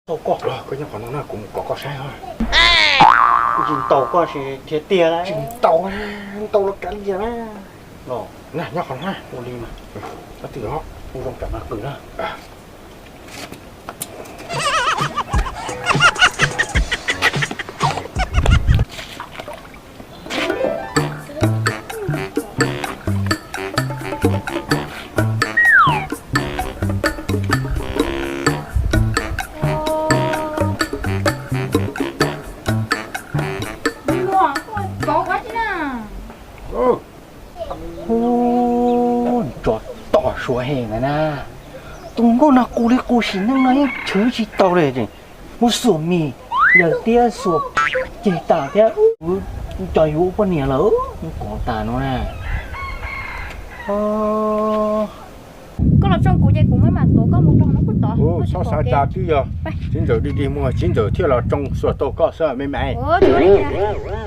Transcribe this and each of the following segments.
Tau koj, koj nyob qhov no na, kuv mus kov koj saib os. Tsis ntaus koj ces dhia tiag lauj. Tsis ntaus, ntaus los kav liam na. Los na, nyob qhov no ua li mas. Koj twb ua zoo kam mas qw na. Ub, tsov tom Suav hem na na. Tus nkauj no qus li qus, sim neej no yeej chwv tsis tau li. Muab xuas mis, yawm tiab xuas ceg tas thiab. Cov yuav ua poj niam lawm, kov tas no na. Koj los tsoo kuv ces kuv mam tuav koj mus nrog no kuj tod. Txhob xav cas, twb yog txiv ntxawm dig dig muag txiv ntxawm thiaj los tsoo xuas tau koj xwb me me.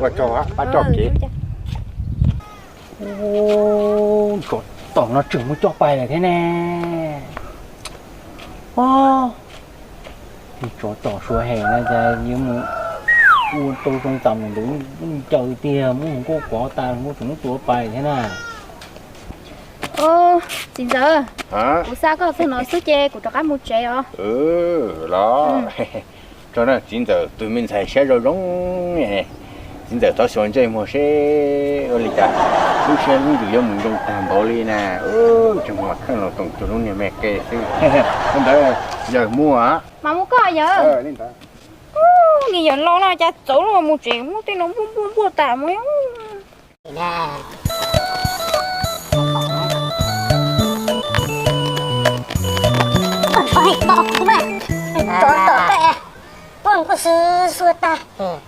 Ua tsaug, pab tso kev. Tsov tom no tseem muab coj pais lawm thiab ne. Tsov tom Suav hem no cas yuav mus ua tau zoo tas mus ntawd, ncaws tiag, muab hluas nkauj kov tas, hluas nkauj tseem muab tua pais thiab na. Txiv ntxawm, kuv xa koj txog no xwb ces kuv rov qab mus tsev os. Los, txiv ntxawm tus me ntxhais siab zoo zoo, txiv ntxawm txhob xyuas ntsej muag seb ua li cas, lub siab lub ntsws yuav mus zoo tag npaum li na. Tseem mus kheej los toom cuag lub niag me qe xwb. Ntawd yawg muag. Mas muab koj yawg. Li ntawd. Niag yawg laus no cas txawv luaj, mus tsev muab tej no npuaj npuaj npuaj tas mus. Tsov tom koj, poj nkauj xwb xuas tag,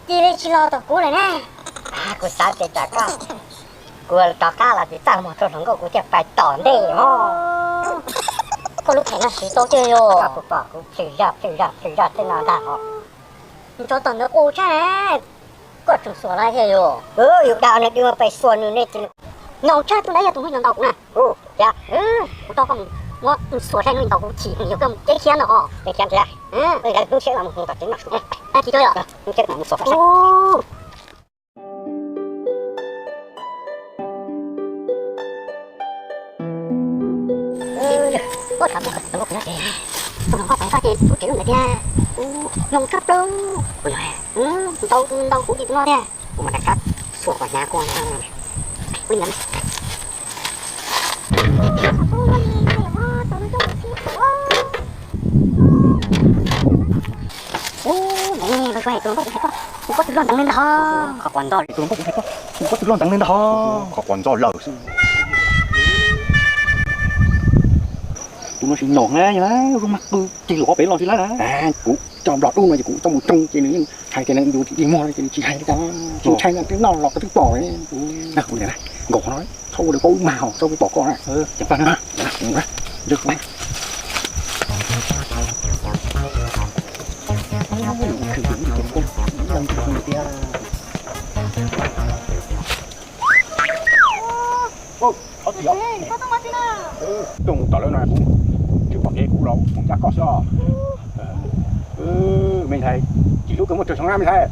cia li tsis los tom kuv lawm na. Kuv xav tias tsam koj, kuv rov qab los tsis txaj muag rau hluas nkauj kuv thiaj pais tom ntej os. Koj lub phem no siv tau tiag yog. Koj puas pom kuv plhws zoj plhws zoj plhws zoj tej no ntag os. Tsov tom ntawd qus tshaj, koj tseem xuas lawm thiaj yog. Yus dag nws dw pais xuas nws ne. Ntaus tshaj, tus ntawd yog tus muab ntaus kuv na. Kuv tau koj muab xuas saib nws ntaus kuv chim, yog koj mus ceb khiab ntag os. Ceb khiab ntag. Lub siab los mus tom tsev no. Tsis tau yog, lub siab los mus xuas saib. Ua tsaug, tus nkauj kuv nyob tsev, tus nkauj pais koj ces kuv tsev lub ntawd thiab. Ub, zoo tshaj plaws. Kuv yog, ntau ntau kuv ces tus no thiab. Kuv mam rov qab xuas kom hnyav koj na. Ua li ntawd. Ub, tus nkauj kuv hais koj, tus nkauj twg loj nteev li ntag ho. Qhov quav ntxog, tus nkauj kuv hais koj, tus nkauj twg loj nteev li ntag ho. Qhov quav ntxog lawm xwb. Tus no tsis nyom na, zoo mas qw ces luag pem los tsis lawm na. Kuv coj nplog dub no ces kuv coj mus tsoo ces nws yeej hais tias nws yuav dig muag no ces nws tsis hais li cas. Tsis ntshai no twb noj los koj twb pom. Nkaum qhov no txhob ua li paub wb mag ho txhob pom koj na. Ces pab na. Tuaj mus tom lawv no kuv tsis pom kev kuv los mus ncaj koj xwb os. Me ntxhais, tsis hlub kawg muaj tsawg xyoo na me ntxhais.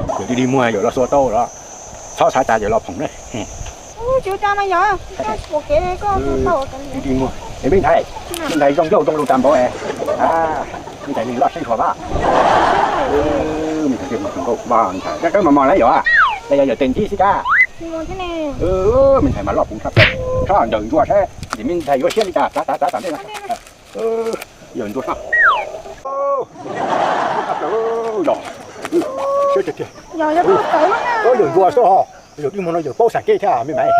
Yawm dig dig muag yawm los xuas tau los txhob xav cas yawm los phoom na. Tsis ua cas mas yog, dig dig muag es me ntxhais, me ntxhais zoo ncauj zoo lus tas npaum es. Me ntxhais li loj siab ntshua vaj. Me ntxhais li mus tus nkauj vaj ntxhais kab kab mos mos na yom. Los yog yawm tes ntsib xwb kab. Me ntxhais mas loj puv tshaj plaws, tshaj yawm ntsuag saib ntxim me ntxhais yuav siab li cas txav txav txav ntej no. Yawm ntsuag sab. Yog siab tiag tiag. Yawm ntsuag xwb ho, yawm dig muag no yawm paub xam kev thiab me maiv.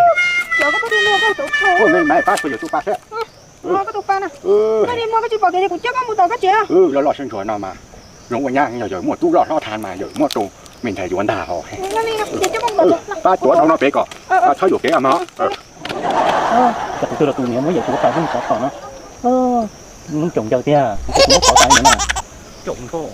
Me maiv pab txhua yawm tus pa thiab. Loj loj siab ntshua no mas zoo ua nyab, yog yawm muaj tub loj hlob thav mas yawm muab rau me ntxhais yuav ntag ho. Pab tuav dhau no pem kom txhob yuam kev mog. Cov tus twg los tus niam muab yawm tus pas zoo xov tom no. Hnub tsoom ncaws tiag, tus muab xov tas no na. Tsoom nkauj.